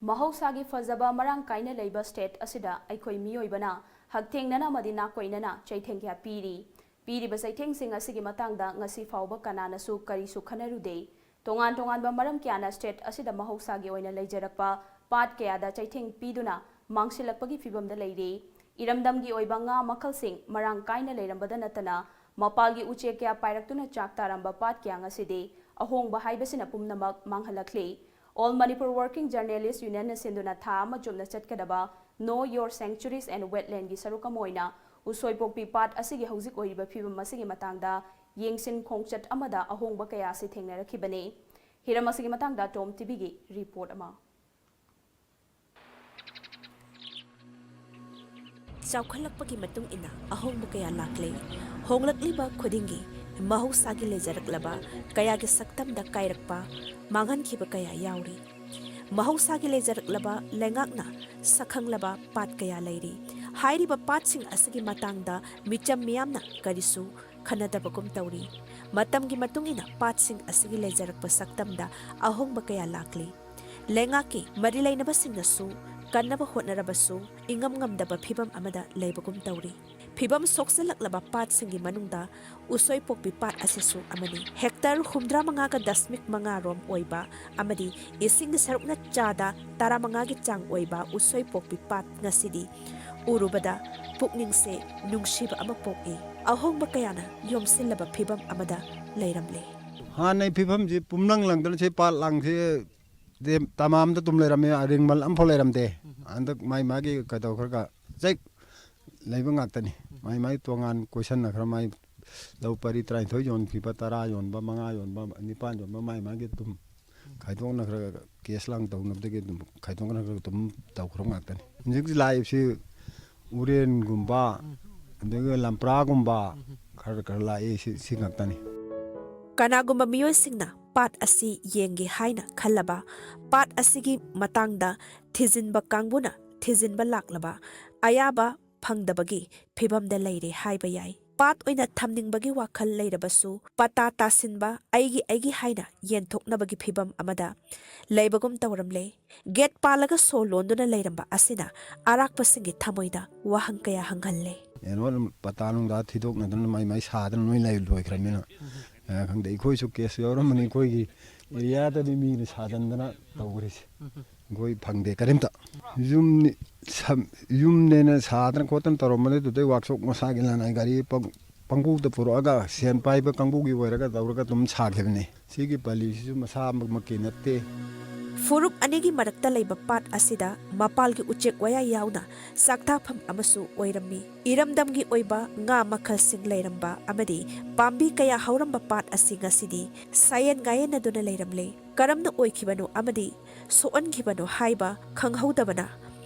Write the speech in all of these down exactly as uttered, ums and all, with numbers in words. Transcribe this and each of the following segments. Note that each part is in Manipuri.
ꯃꯍꯧꯁꯥꯒꯤ ꯐꯖꯕ ꯃꯔꯥꯡ ꯀꯥꯏꯅ ꯂꯩꯕ ꯁ꯭ꯇꯦꯠ ꯑꯁꯤꯗ ꯑꯩꯈꯣꯏ ꯃꯤꯑꯣꯏꯕꯅ ꯍꯛꯊꯦꯡꯅꯅ ꯑꯃꯗꯤ ꯅꯥꯀꯣꯏꯅꯅ ꯆꯩꯊꯦꯡ ꯀꯌꯥ ꯄꯤꯔꯤ꯫ ꯄꯤꯔꯤꯕ ꯆꯩꯊꯦꯡꯁꯤꯡ ꯑꯁꯤꯒꯤ ꯃꯇꯥꯡꯗ ꯉꯁꯤ ꯐꯥꯎꯕ ꯀꯅꯥꯅꯁꯨ ꯀꯔꯤꯁꯨ ꯈꯟꯅꯔꯨꯗꯦ꯫ ꯇꯣꯉꯥꯟ ꯇꯣꯉꯥꯟꯕ ꯃꯔꯝ ꯀꯌꯥꯅ ꯁ꯭ꯇꯦꯠ ꯑꯁꯤꯗ ꯃꯍꯧꯁꯥꯒꯤ ꯑꯣꯏꯅ ꯂꯩꯖꯔꯛꯄ ꯄꯥꯠ ꯀꯌꯥꯗ ꯆꯩꯊꯦꯡ ꯄꯤꯗꯨꯅ ꯃꯥꯡꯁꯤꯜꯂꯛꯄꯒꯤ ꯐꯤꯕꯝꯗ ꯂꯩꯔꯤ꯫ ꯏꯔꯝꯗꯝꯒꯤ ꯑꯣꯏꯕ ꯉꯥ ꯃꯈꯜꯁꯤꯡ ꯃꯔꯥꯡ ꯀꯥꯏꯅ ꯂꯩꯔꯝꯕꯗ ꯅꯠꯇꯅ ꯃꯄꯥꯜꯒꯤ ꯎꯆꯦꯛ ꯀꯌꯥ ꯄꯥꯏꯔꯛꯇꯨꯅ ꯆꯥꯛ ꯇꯥꯔꯝꯕ ꯄꯥꯠ ꯀꯌꯥ ꯉꯁꯤꯗꯤ ꯑꯍꯣꯡꯕ ꯍꯥꯏꯕꯁꯤꯅ ꯄꯨꯝꯅꯃꯛ ꯃꯥꯡꯍꯜꯂꯛꯂꯤ꯫ All Manipur Working Journalist Unionꯅ ꯁꯤꯟꯗꯨꯅ ꯊꯥ ꯑꯃ ꯆꯨꯞꯅ ꯆꯠꯀꯗꯕ Know Your Sanctuaries and Wetlandꯒꯤ ꯁꯔꯨꯛ ꯑꯃ ꯑꯣꯏꯅ ꯎꯁꯣꯏꯄꯣꯛꯄꯤ ꯄꯥꯠ ꯑꯁꯤꯒꯤ ꯍꯧꯖꯤꯛ ꯑꯣꯏꯔꯤꯕ ꯐꯤꯕꯝ ꯑꯁꯤꯒꯤ ꯃꯇꯥꯡꯗ ꯌꯦꯡꯁꯤꯟ ꯈꯣꯡꯆꯠ ꯑꯃꯗ ꯑꯍꯣꯡꯕ ꯀꯌꯥ ꯑꯁꯤ ꯊꯦꯡꯅꯔꯛꯈꯤꯕꯅꯤ꯫ ꯍꯤꯔꯝ ꯑꯁꯤꯒꯤ ꯃꯇꯥꯡꯗ ꯇꯣꯝ ꯇꯤꯚꯤꯒꯤ ꯔꯤꯄꯣꯔꯠ ꯑꯃ꯫ ꯆꯥꯎꯈꯠꯂꯛꯄꯒꯤ ꯃꯇꯨꯡ ꯏꯟꯅ ꯑꯍꯣꯡꯕ ꯀꯌꯥ ꯂꯥꯛꯂꯦ꯫ ꯍꯣꯡꯂꯛꯂꯤꯕ ꯈꯨꯗꯤꯡꯒꯤ ꯃꯍꯧꯁꯥꯒꯤ ꯂꯩꯖꯔꯛꯂꯕ ꯀꯌꯥꯒꯤ ꯁꯛꯇꯝꯗ ꯀꯥꯏꯔꯛꯄ, ꯃꯥꯡꯍꯟꯈꯤꯕ ꯀꯌꯥ ꯌꯥꯎꯔꯤ꯫ ꯃꯍꯧꯁꯥꯒꯤ ꯂꯩꯖꯔꯛꯂꯕ ꯂꯩꯉꯥꯛꯅ ꯁꯛꯈꯪꯂꯕ ꯄꯥꯠ ꯀꯌꯥ ꯂꯩꯔꯤ꯫ ꯍꯥꯏꯔꯤꯕ ꯄꯥꯠꯁꯤꯡ ꯑꯁꯤꯒꯤ ꯃꯇꯥꯡꯗ ꯃꯤꯆꯝ ꯃꯤꯌꯥꯝꯅ ꯀꯔꯤꯁꯨ ꯈꯟꯅꯗꯕꯒꯨꯝ ꯇꯧꯔꯤ꯫ ꯃꯇꯝꯒꯤ ꯃꯇꯨꯡ ꯏꯟꯅ ꯄꯥꯠꯁꯤꯡ ꯑꯁꯤꯒꯤ ꯂꯩꯖꯔꯛꯄ ꯁꯛꯇꯝꯗ ꯑꯍꯣꯡꯕ ꯀꯌꯥ ꯂꯥꯛꯂꯤ꯫ ꯂꯩꯉꯥꯛꯀꯤ ꯃꯔꯤ ꯂꯩꯅꯕꯁꯤꯡꯅꯁꯨ ꯀꯟꯅꯕ ꯍꯣꯠꯅꯔꯕꯁꯨ ꯏꯉꯝ ꯉꯝꯗꯕ ꯐꯤꯕꯝ ꯑꯃꯗ ꯂꯩꯕꯒꯨꯝ ꯇꯧꯔꯤ꯫ ꯐꯤꯕꯝ ꯁꯣꯛꯆꯜꯂꯛꯂꯕ ꯄꯥꯠꯁꯤꯡꯒꯤ ꯃꯅꯨꯡꯗ ꯎꯁꯣꯏꯄꯣꯛꯄꯤ ꯄꯥꯠ ꯑꯁꯤꯁꯨ ꯑꯃꯅꯤ꯫ ꯍꯦꯛꯇꯔ ꯍꯨꯝꯗ꯭ꯔꯥ ꯃꯉꯥꯒ ꯗꯁꯃꯤꯛ ꯃꯉꯥ ꯔꯣꯝ ꯑꯣꯏꯕ ꯑꯃꯗꯤ ꯏꯁꯤꯡꯒꯤ ꯁꯔꯨꯛꯅ ꯆꯥꯗ ꯇꯔꯥꯃꯉꯥꯒꯤ ꯆꯥꯡ ꯑꯣꯏꯕ ꯎꯁꯣꯏꯄꯣꯛꯄꯤ ꯄꯥꯠ ꯉꯁꯤꯗꯤ ꯎꯔꯨꯕꯗ ꯄꯨꯛꯅꯤꯡꯁꯦ ꯅꯨꯡꯁꯤꯕ ꯑꯃ ꯄꯣꯛꯏ꯫ ꯑꯍꯣꯡꯕ ꯀꯌꯥꯅ ꯌꯣꯝꯁꯤꯜꯂꯕ ꯐꯤꯕꯝ ꯑꯃꯗ ꯂꯩꯔꯝꯂꯦ꯫ ꯍꯥꯟꯅꯩ ꯐꯤꯕꯝꯁꯤ ꯄꯨꯝꯂꯪ ꯂꯪꯗꯅ ꯁꯤ ꯄꯥꯠ ꯂꯥꯡꯁꯤ ꯗꯦꯝ ꯇꯃꯥꯝꯗ ꯑꯗꯨꯝ ꯂꯩꯔꯝꯃꯦ, ꯔꯤꯡꯃꯜ ꯑꯃꯐꯥꯎ ꯂꯩꯔꯝꯗꯦ꯫ ꯎꯝ꯫ ꯍꯟꯗꯛ ꯃꯥꯏ ꯃꯥꯒꯤ ꯀꯩꯗꯧꯈ꯭ꯔꯒ ꯆꯦꯛ ꯂꯩꯕ ꯉꯥꯛꯇꯅꯤ꯫ ꯎꯝ꯫ ꯃꯥꯏ ꯃꯥꯏ ꯇꯣꯉꯥꯟ ꯀꯣꯏꯁꯟꯅꯈ꯭ꯔ ꯃꯥꯏ ꯂꯧ ꯄꯔꯤ ꯇꯔꯥꯅꯤꯊꯣꯏ ꯌꯣꯟꯈꯤꯕ, ꯇꯔꯥ ꯌꯣꯟꯕ, ꯃꯉꯥ ꯌꯣꯟꯕ, ꯅꯤꯄꯥꯟ ꯌꯣꯟꯕ, ꯃꯥꯏ ꯃꯥꯒꯤ ꯑꯗꯨꯝ ꯎꯝ꯫ ꯈꯥꯏꯗꯣꯛꯅꯈ꯭ꯔꯒ ꯀꯦꯁ ꯂꯥꯡ ꯇꯧꯅꯕꯗꯒꯤ ꯑꯗꯨꯝ ꯈꯥꯏꯗꯣꯛꯅꯈ꯭ꯔꯒ ꯑꯗꯨꯝ ꯇꯧꯈ꯭ꯔꯕ ꯉꯥꯛꯇꯅꯤ꯫ ꯍꯧꯖꯤꯛ ꯂꯥꯛꯏꯕꯁꯤ ꯎꯔꯦꯟꯒꯨꯝꯕ, ꯎꯝ꯫ ꯑꯗꯒꯤ ꯂꯝꯄ꯭ꯔꯥꯒꯨꯝꯕ ꯎꯝ꯫ ꯈꯔ ꯈꯔ ꯂꯥꯛꯏ, ꯁꯤ, ꯁꯤ ꯉꯥꯛꯇꯅꯤ꯫ ꯀꯅꯥꯒꯨꯝꯕ ꯃꯤꯑꯣꯏꯁꯤꯡꯅ ꯄꯥꯠ ꯑꯁꯤ ꯌꯦꯡꯒꯦ ꯍꯥꯏꯅ ꯈꯜꯂꯕ, ꯄꯥꯠ ꯑꯁꯤꯒꯤ ꯃꯇꯥꯡꯗ ꯊꯤꯖꯤꯟꯕ ꯀꯥꯡꯕꯨꯅ ꯊꯤꯖꯤꯟꯕ ꯂꯥꯛꯂꯕ, ꯑꯌꯥꯕ ꯐꯪꯗꯕꯒꯤ ꯐꯤꯕꯝꯗ ꯂꯩꯔꯦ ꯍꯥꯏꯕ ꯌꯥꯏ꯫ ꯄꯥꯠ ꯑꯣꯏꯅ ꯊꯝꯅꯤꯡꯕꯒꯤ ꯋꯥꯈꯜ ꯂꯩꯔꯕꯁꯨ ꯄꯇꯥ ꯇꯥꯁꯤꯟꯕ ꯑꯩꯒꯤ ꯑꯩꯒꯤ ꯍꯥꯏꯅ ꯌꯦꯟꯊꯣꯛꯅꯕꯒꯤ ꯐꯤꯚꯝ ꯑꯃꯗ ꯂꯩꯕꯒꯨꯝ ꯇꯧꯔꯝꯂꯦ꯫ ꯒꯦꯠ ꯄꯥꯜꯂꯒ ꯁꯣ ꯂꯣꯟꯗꯨꯅ ꯂꯩꯔꯝꯕ ꯑꯁꯤꯅ ꯑꯔꯥꯛꯄꯁꯤꯡꯒꯤ ꯊꯃꯣꯏꯗ ꯋꯥꯍꯪ ꯀꯌꯥ ꯍꯪꯍꯜꯂꯦ꯫ ꯑꯦꯅꯨꯋꯦꯜ ꯄꯇꯥ ꯅꯨꯡꯗꯥ ꯊꯤꯗꯣꯛꯅꯗꯅ ꯃꯥꯏ ꯃꯥꯏ ꯁꯥꯗꯅ ꯂꯣꯏ ꯂꯩ-, ꯂꯣꯏꯈ꯭ꯔꯕꯅꯤꯅ꯫ ꯑ, ꯈꯪꯗꯦ, ꯑꯩꯈꯣꯏꯁꯨ ꯀꯦꯁ ꯌꯥꯎꯔꯝꯕꯅꯤ꯫ ꯑꯩꯈꯣꯏꯒꯤ ꯑꯦꯔꯤꯌꯥꯗꯗꯤ ꯃꯤꯅ ꯁꯥꯖꯟꯗꯅ ꯇꯧꯈ꯭ꯔꯤꯁꯦ꯫ ꯑꯩꯈꯣꯏ ꯐꯪꯗꯦ ꯀꯔꯤꯝꯇ꯫ ꯌꯨꯝꯅꯤ-, ꯁꯝ-, ꯌꯨꯝꯅꯦꯅ ꯁꯥꯗꯅ ꯈꯣꯠꯇꯅ ꯇꯧꯔꯝꯕꯅꯦ꯫ ꯑꯗꯨꯗꯩ ꯋꯥꯛꯁꯣꯞ ꯃꯁꯥꯒꯤ ꯂꯅꯥꯏ ꯒꯥꯔꯤ ꯄꯪ-, ꯄꯪꯄꯨꯗ ꯄꯨꯔꯛꯑꯒ ꯁꯦꯟ ꯄꯥꯏꯕ ꯀꯥꯡꯕꯨꯒꯤ ꯑꯣꯏꯔꯒ ꯇꯧꯔꯒ ꯑꯗꯨꯝ ꯁꯥꯈꯤꯕꯅꯤ꯫ ꯁꯤꯒꯤ ꯄꯜꯂꯤꯁꯤꯁꯨ ꯃꯁꯥꯃꯛꯃꯛꯀꯤ ꯅꯠꯇꯦ꯫ ꯐꯨꯔꯨꯞ ꯑꯅꯤꯒꯤ ꯃꯔꯛꯇ ꯂꯩꯕ ꯄꯥꯠ ꯑꯁꯤꯗ ꯃꯄꯥꯜꯒꯤ ꯎꯆꯦꯛ ꯋꯥꯌꯥ ꯌꯥꯎꯅ ꯆꯥꯛꯇꯥꯐꯝ ꯑꯃꯁꯨ ꯑꯣꯏꯔꯝꯃꯤ꯫ ꯏꯔꯝꯗꯝꯒꯤ ꯑꯣꯏꯕ ꯉꯥ ꯃꯈꯜꯁꯤꯡ ꯂꯩꯔꯝꯕ ꯑꯃꯗꯤ ꯄꯥꯝꯕꯤ ꯀꯌꯥ ꯍꯧꯔꯝꯕ ꯄꯥꯠ ꯑꯁꯤ ꯉꯁꯤꯗꯤ ꯁꯥꯌꯦꯟ ꯉꯥꯌꯦꯟꯅꯗꯨꯅ ꯂꯩꯔꯝꯂꯦ꯫ ꯀꯔꯝꯅ ꯑꯣꯏꯈꯤꯕꯅꯣ ꯑꯃꯗꯤ ꯁꯣꯛꯍꯟꯈꯤꯕꯅꯣ ꯍꯥꯏꯕ ꯈꯪꯍꯧꯗꯕꯅ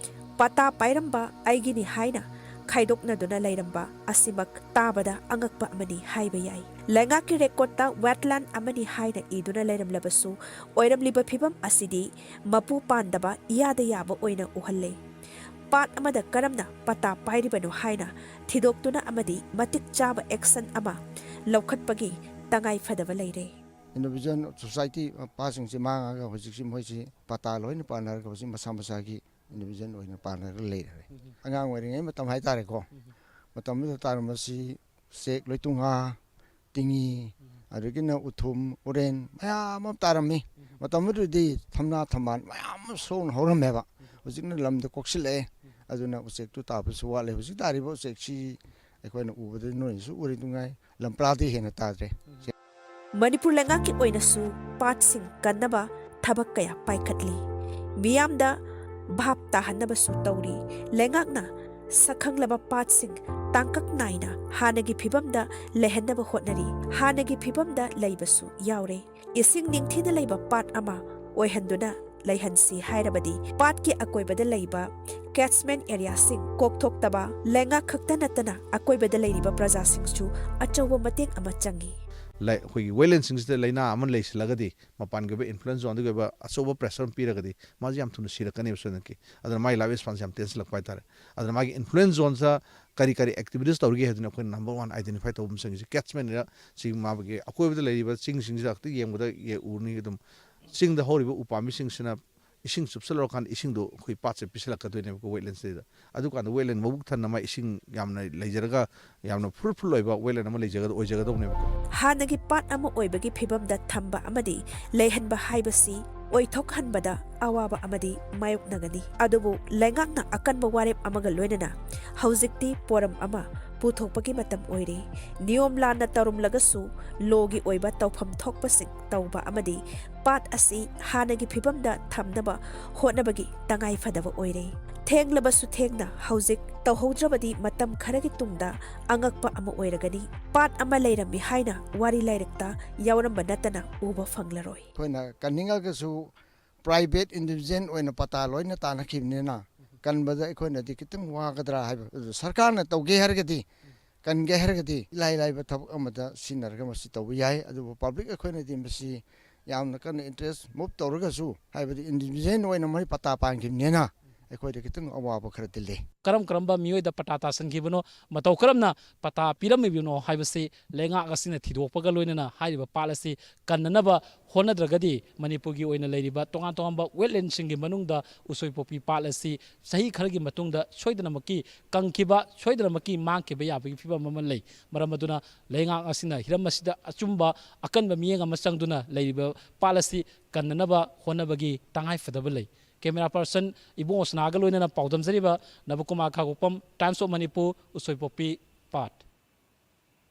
ꯄꯇꯥ ꯄꯥꯏꯔꯝꯕ ꯑꯩꯒꯤꯅꯤ ꯍꯥꯏꯅ ꯈꯥꯏꯗꯣꯛꯅꯗꯨꯅ ꯂꯩꯔꯝꯕ ꯑꯁꯤꯃꯛ ꯇꯥꯕꯗ ꯑꯉꯛꯄ ꯑꯃꯅꯤ ꯍꯥꯏꯕ ꯌꯥꯏ꯫ ꯂꯩꯉꯥꯛꯀꯤ ꯔꯦꯀꯣꯔꯠꯇ ꯋꯦꯠꯂꯦꯟ ꯑꯃꯅꯤ ꯍꯥꯏꯅ ꯏꯗꯨꯅ ꯂꯩꯔꯝꯂꯕꯁꯨ ꯑꯣꯏꯔꯝꯂꯤꯕ ꯐꯤꯚꯝ ꯑꯁꯤꯗꯤ ꯃꯄꯨ ꯄꯥꯟꯗꯕ ꯏꯌꯥꯗ ꯌꯥꯕ ꯑꯣꯏꯅ ꯎꯍꯜꯂꯦ꯫ ꯄꯥꯠ ꯑꯃꯗ ꯀꯔꯝꯅ ꯄꯇꯥ ꯄꯥꯏꯔꯤꯕꯅꯣ ꯍꯥꯏꯅ ꯊꯤꯗꯣꯛꯇꯨꯅ ꯑꯃꯗꯤ ꯃꯇꯤꯛ ꯆꯥꯕ ꯑꯦꯛꯁꯟ ꯑꯃ ꯂꯧꯈꯠꯄꯒꯤ ꯇꯉꯥꯏ ꯐꯗꯕ ꯂꯩꯔꯦ꯫ ꯏꯟꯗꯤꯚꯤꯖꯨꯋꯦꯜ ꯁꯣꯁꯥꯏꯇꯤ ꯄꯥꯠꯁꯤꯡꯁꯤ ꯃꯥꯡꯉꯒ ꯍꯧꯖꯤꯛꯁꯤ ꯃꯣꯏꯁꯤ ꯄꯇꯥ ꯂꯣꯏꯅ ꯄꯥꯟꯅꯔꯒ ꯍꯧꯖꯤꯛ ꯃꯁꯥ ꯃꯁꯥꯒꯤ ꯏꯟꯗꯤꯚꯤꯖꯨꯋꯦꯜ ꯑꯣꯏꯅ ꯄꯥꯟꯅꯔꯒ ꯂꯩꯔꯦ꯫ ꯎꯝ꯫ ꯑꯉꯥꯡ ꯑꯣꯏꯔꯤꯉꯩ ꯃꯇꯝ ꯍꯥꯏꯇꯥꯔꯦꯀꯣ, ꯎꯝ꯫ ꯃꯇꯝꯗꯨꯗ ꯇꯥꯔꯝꯕꯁꯤ ꯎꯆꯦꯛ ꯂꯣꯏꯇꯨꯉꯥ, ꯇꯤꯉꯤ, ꯎꯝ꯫ ꯑꯗꯒꯤꯅ ꯎꯊꯨꯝ, ꯎꯔꯦꯟ ꯃꯌꯥꯝ ꯑꯃ ꯇꯥꯔꯝꯃꯤ꯫ ꯎꯝ꯫ ꯃꯇꯝꯗꯨꯗꯗꯤ ꯊꯝꯅꯥ ꯊꯝꯕꯥꯜ ꯃꯌꯥꯝ ꯑꯃ ꯁꯣꯡꯅ ꯍꯧꯔꯝꯃꯦꯕ꯫ ꯎꯝ꯫ ꯍꯧꯖꯤꯛꯅ ꯂꯝꯗ ꯀꯣꯛꯁꯤꯜꯂꯛꯑꯦ꯫ ꯎꯝ꯫ ꯑꯗꯨꯅ ꯎꯆꯦꯛꯇꯨ ꯇꯥꯕꯁꯨ ꯋꯥꯠꯂꯦ꯫ ꯍꯧꯖꯤꯛ ꯇꯥꯔꯤꯕ ꯎꯆꯦꯛꯁꯤ ꯑꯩꯈꯣꯏꯅ ꯎꯕꯗ ꯅꯣꯏꯅꯁꯨ ꯎꯔꯤꯗꯨꯉꯥꯏ ꯂꯝꯄ꯭ꯔꯥꯗꯤ ꯍꯦꯟꯅ ꯇꯥꯗ꯭ꯔꯦ꯫ ꯎꯝ꯫ ꯃꯅꯤꯄꯨꯔ ꯂꯩꯉꯥꯛꯀꯤ ꯑꯣꯏꯅꯁꯨ ꯄꯥꯠꯁꯤꯡ ꯀꯟꯅꯕ ꯊꯕꯛ ꯀꯌꯥ ꯄꯥꯏꯈꯠꯂꯤ꯫ ꯃꯤꯌꯥꯝꯗ ꯚꯥꯞ ꯇꯥꯍꯟꯅꯕꯁꯨ ꯇꯧꯔꯤ꯫ ꯂꯩꯉꯥꯛꯅ ꯁꯛꯈꯪꯂꯕ ꯄꯥꯠꯁꯤꯡ ꯇꯥꯡꯀꯛ ꯅꯥꯏꯅ ꯍꯥꯟꯅꯒꯤ ꯐꯤꯚꯝꯗ ꯂꯩꯍꯟꯅꯕ ꯍꯣꯠꯅꯔꯤ꯫ ꯍꯥꯟꯅꯒꯤ ꯐꯤꯚꯝꯗ ꯂꯩꯕꯁꯨ ꯌꯥꯎꯔꯦ꯫ ꯏꯁꯤꯡ ꯅꯤꯡꯊꯤꯅ ꯂꯩꯕ ꯄꯥꯠ ꯑꯃ ꯑꯣꯏꯍꯟꯗꯨꯅ ꯂꯩꯍꯟꯁꯤ ꯍꯥꯏꯔꯕꯗꯤ ꯄꯥꯠꯀꯤ ꯑꯀꯣꯏꯕꯗ ꯂꯩꯕ ꯀꯦꯠꯁꯃꯦꯟ ꯑꯦꯔꯤꯌꯥꯁꯤꯡ ꯀꯣꯛꯊꯣꯛꯇꯕ ꯂꯩꯉꯥꯛ ꯈꯛꯇ ꯅꯠꯇꯅ ꯑꯀꯣꯏꯕꯗ ꯂꯩꯔꯤꯕ ꯄ꯭ꯔꯖꯥꯁꯤꯡꯁꯨ ꯑꯆꯧꯕ ꯃꯇꯦꯡ ꯑꯃ ꯆꯪꯏ꯫ ꯂꯥꯏ-, ꯑꯩꯈꯣꯏꯒꯤ ꯋꯦꯠꯂꯦꯟꯁꯤꯡꯁꯤꯗ ꯂꯥꯏꯅꯥ ꯑꯃ ꯂꯩꯁꯤꯜꯂꯒꯗꯤ, ꯃꯄꯥꯟꯒꯤ ꯑꯣꯏꯕ ꯏꯟꯐ꯭ꯂꯨꯑꯦꯟꯁ ꯖꯣꯟꯗꯒꯤ ꯑꯣꯏꯕ ꯑꯆꯧꯕ ꯄ꯭ꯔꯦꯁꯔ ꯑꯃ ꯄꯤꯔꯒꯗꯤ, ꯃꯥꯁꯦ ꯌꯥꯝ ꯊꯨꯅ ꯁꯤꯔꯛꯀꯅꯦꯕ ꯁꯣꯏꯗꯅꯀꯤ꯫ ꯑꯗꯨꯅ ꯃꯥꯒꯤ ꯂꯥꯏꯐ ꯁ꯭ꯄꯦꯟꯁꯦ ꯌꯥꯝ ꯇꯦꯟꯁꯤꯜꯂꯛꯄ ꯍꯥꯏꯇꯥꯔꯦ꯫ ꯑꯗꯨꯅ ꯃꯥꯒꯤ ꯏꯟꯐ꯭ꯂꯨꯑꯦꯟꯁ ꯖꯣꯟꯁꯤꯗ ꯀꯔꯤ ꯀꯔꯤ ꯑꯦꯛꯇꯤꯚꯤꯇꯤꯁ ꯇꯧꯔꯤꯒꯦ ꯍꯥꯏꯗꯨꯅ ꯑꯩꯈꯣꯏꯅ ꯅꯝꯕꯔ ꯋꯥꯟ ꯑꯥꯏꯗꯦꯟꯇꯤꯐꯥꯏ ꯇꯧꯕ ꯑꯃ ꯆꯪꯉꯤꯁꯦ꯫ ꯀꯦꯠꯁꯃꯦꯟ ꯑꯦꯔꯤꯌꯥ, ꯁꯤ ꯃꯥꯒꯤ ꯑꯀꯣꯏꯕꯗ ꯂꯩꯔꯤꯕ ꯆꯤꯡꯁꯤꯡꯁꯤꯗ ꯈꯛꯇ ꯌꯦꯡꯕꯗ ꯌꯦ-, ꯎꯔꯅꯤ꯫ ꯑꯗꯨꯝ ꯆꯤꯡꯗ ꯍꯧꯔꯤꯕ ꯎ ꯄꯥꯝꯕꯤꯁꯤꯡꯁꯤꯅ ꯏꯁꯤꯡ ꯆꯨꯞꯁꯤꯜꯂꯨꯔꯀꯥꯟꯗ ꯏꯁꯤꯡꯗꯣ ꯑꯩꯈꯣꯏ ꯄꯥꯠꯁꯦ ꯄꯤꯁꯤꯜꯂꯛꯀꯗꯣꯏꯅꯦꯕꯀꯣ, ꯋꯦꯠꯂꯦꯟꯁꯤꯗ꯫ ꯑꯗꯨꯀꯥꯟꯗ ꯋꯦꯠꯂꯦꯟ ꯃꯕꯨꯛ ꯊꯟꯅ ꯃꯥ ꯏꯁꯤꯡ ꯌꯥꯝꯅ ꯂꯩꯖꯔꯒ, ꯌꯥꯝꯅ ꯐ꯭ꯔꯨꯠꯐꯨꯜ ꯑꯣꯏꯕ ꯋꯦꯠꯂꯦꯟ ꯑꯃ ꯂꯩꯖꯒ-, ꯑꯣꯏꯖꯒꯗꯧꯕꯅꯦꯕꯀꯣ꯫ ꯍꯥꯟꯅꯒꯤ ꯄꯥꯠ ꯑꯃ ꯑꯣꯏꯕꯒꯤ ꯐꯤꯕꯝꯗ ꯊꯝꯕ ꯑꯃꯗꯤ ꯂꯩꯍꯟꯕ ꯍꯥꯏꯕꯁꯤ ꯑꯣꯏꯊꯣꯛꯍꯟꯕꯗ ꯑꯋꯥꯕ ꯑꯃꯗꯤ ꯃꯥꯌꯣꯛꯅꯒꯅꯤ꯫ ꯑꯗꯨꯕꯨ ꯂꯩꯉꯥꯛꯅ ꯑꯀꯟꯕ ꯋꯥꯔꯦꯞ ꯑꯃꯒ ꯂꯣꯏꯅꯅ ꯍꯧꯖꯤꯛꯇꯤ ꯄꯣꯔꯝ ꯑꯃ ꯄꯨꯊꯣꯛꯄꯒꯤ ꯃꯇꯝ ꯑꯣꯏꯔꯦ꯫ ꯅꯤꯌꯣꯝ ꯂꯥꯟꯅ ꯇꯧꯔꯝꯂꯒꯁꯨ ꯂꯣꯒꯤ ꯑꯣꯏꯕ ꯇꯧꯐꯝ ꯊꯣꯛꯄꯁꯤꯡ ꯇꯧꯕ ꯑꯃꯗꯤ ꯄꯥꯠ ꯑꯁꯤ ꯍꯥꯟꯅꯒꯤ ꯐꯤꯕꯝꯗ ꯊꯝꯅꯕ ꯍꯣꯠꯅꯕꯒꯤ ꯇꯉꯥꯏ ꯐꯗꯕ ꯑꯣꯏꯔꯦ꯫ ꯊꯦꯡꯂꯕꯁꯨ ꯊꯦꯡꯅ ꯍꯧꯖꯤꯛ ꯇꯧꯍꯧꯗ꯭ꯔꯕꯗꯤ ꯃꯇꯝ ꯈꯔꯒꯤ ꯇꯨꯡꯗ ꯑꯉꯛꯄ ꯑꯃ ꯑꯣꯏꯔꯒꯅꯤ꯫ ꯄꯥꯠ ꯑꯃ ꯂꯩꯔꯝꯃꯤ ꯍꯥꯏꯅ ꯋꯥꯔꯤ ꯂꯥꯏꯔꯤꯛꯇ ꯌꯥꯎꯔꯝꯕ ꯅꯠꯇꯅ ꯎꯕ ꯐꯪꯂꯔꯣꯏ꯫ ꯑꯩꯈꯣꯏꯅ ꯀꯟꯅꯤꯡꯉꯒꯁꯨ ꯄ꯭ꯔꯥꯏꯚꯦꯠ ꯏꯟꯗꯤꯚꯤꯖꯨꯋꯦꯜ ꯑꯣꯏꯅ ꯄꯇꯥ ꯂꯣꯏꯅ ꯇꯥꯟꯅꯈꯤꯕꯅꯤꯅ ꯀꯟꯕꯗ ꯑꯩꯈꯣꯏꯅꯗꯤ ꯈꯤꯇꯪ ꯋꯥꯒꯗ꯭ꯔꯥ ꯍꯥꯏꯕ꯫ ꯑꯗꯨ ꯁꯔꯀꯥꯔꯅ ꯇꯧꯒꯦ ꯍꯥꯏꯔꯒꯗꯤ, ꯀꯟꯒꯦ ꯍꯥꯏꯔꯒꯗꯤ ꯏꯂꯥꯏ ꯂꯥꯏꯕ ꯊꯕꯛ ꯑꯃꯗ ꯁꯤꯖꯤꯟꯅꯔꯒ ꯃꯁꯤ ꯇꯧꯕ ꯌꯥꯏ꯫ ꯑꯗꯨꯕꯨ ꯄꯕ꯭ꯂꯤꯛ ꯑꯩꯈꯣꯏꯅꯗꯤ ꯃꯁꯤ ꯌꯥꯝꯅ ꯀꯟꯅ ꯏꯟꯇꯔꯦꯁ ꯃꯨꯚ ꯇꯧꯔꯒꯁꯨ, ꯍꯥꯏꯕꯗꯤ ꯏꯟꯗꯤꯚꯤꯖꯨꯋꯦꯜ ꯑꯣꯏꯅ ꯃꯣꯏ ꯄꯇꯥ ꯄꯥꯟꯈꯤꯕꯅꯤꯅ ꯑꯩꯈꯣꯏꯗ ꯈꯤꯇꯪ ꯑꯋꯥꯕ ꯈꯔꯗꯤ ꯂꯩ꯫ ꯀꯔꯝ ꯀꯔꯝꯕ ꯃꯤꯑꯣꯏꯗ ꯄꯇꯥ ꯇꯥꯁꯟꯈꯤꯕꯅꯣ, ꯃꯇꯧ ꯀꯔꯝꯅ ꯄꯇꯥ ꯄꯤꯔꯝꯃꯤꯕꯅꯣ ꯍꯥꯏꯕꯁꯤ ꯂꯩꯉꯥꯛ ꯑꯁꯤꯅ ꯊꯤꯗꯣꯛꯄꯒ ꯂꯣꯏꯅꯅ ꯍꯥꯏꯔꯤꯕ ꯄꯥꯠ ꯑꯁꯤ ꯀꯟꯅꯅꯕ ꯍꯣꯠꯅꯗ꯭ꯔꯒꯗꯤ ꯃꯅꯤꯄꯨꯔꯒꯤ ꯑꯣꯏꯅ ꯂꯩꯔꯤꯕ ꯇꯣꯉꯥꯟ ꯇꯣꯉꯥꯟꯕ ꯋꯦꯠꯂꯦꯟꯁꯤꯡꯒꯤ ꯃꯅꯨꯡꯗ ꯎꯁꯣꯏꯄꯣꯛꯄꯤ ꯄꯥꯠ ꯑꯁꯤ ꯆꯍꯤ ꯈꯔꯒꯤ ꯃꯇꯨꯡꯗ ꯁꯣꯏꯗꯅꯃꯛꯀꯤ ꯀꯪꯈꯤꯕ, ꯁꯣꯏꯗꯅꯃꯛꯀꯤ ꯃꯥꯡꯈꯤꯕ ꯌꯥꯕꯒꯤ ꯐꯤꯕꯝ ꯑꯃ ꯂꯩ꯫ ꯃꯔꯝ ꯑꯗꯨꯅ ꯂꯩꯉꯥꯛ ꯑꯁꯤꯅ ꯍꯤꯔꯝ ꯑꯁꯤꯗ ꯑꯆꯨꯝꯕ ꯑꯀꯟꯕ ꯃꯤꯠꯌꯦꯡ ꯑꯃ ꯆꯪꯗꯨꯅ ꯂꯩꯔꯤꯕ ꯄꯥꯠ ꯑꯁꯤ ꯀꯟꯅꯅꯕ ꯍꯣꯠꯅꯕꯒꯤ ꯇꯉꯥꯏ ꯐꯗꯕ ꯂꯩ꯫ ꯀꯦꯃꯦꯔꯥ ꯄꯔꯁꯟ ꯏꯕꯨꯡꯉꯣ ꯁꯅꯥꯒ ꯂꯣꯏꯅꯅ ꯄꯥꯎꯗꯝꯖꯔꯤꯕ ꯅꯕꯀꯨꯃꯥꯔ ꯈꯥꯉꯕꯣꯛꯄꯝ, Times of Manipur, ꯎꯁꯣꯏꯄꯣꯛꯄꯤ ꯄꯥꯠ꯫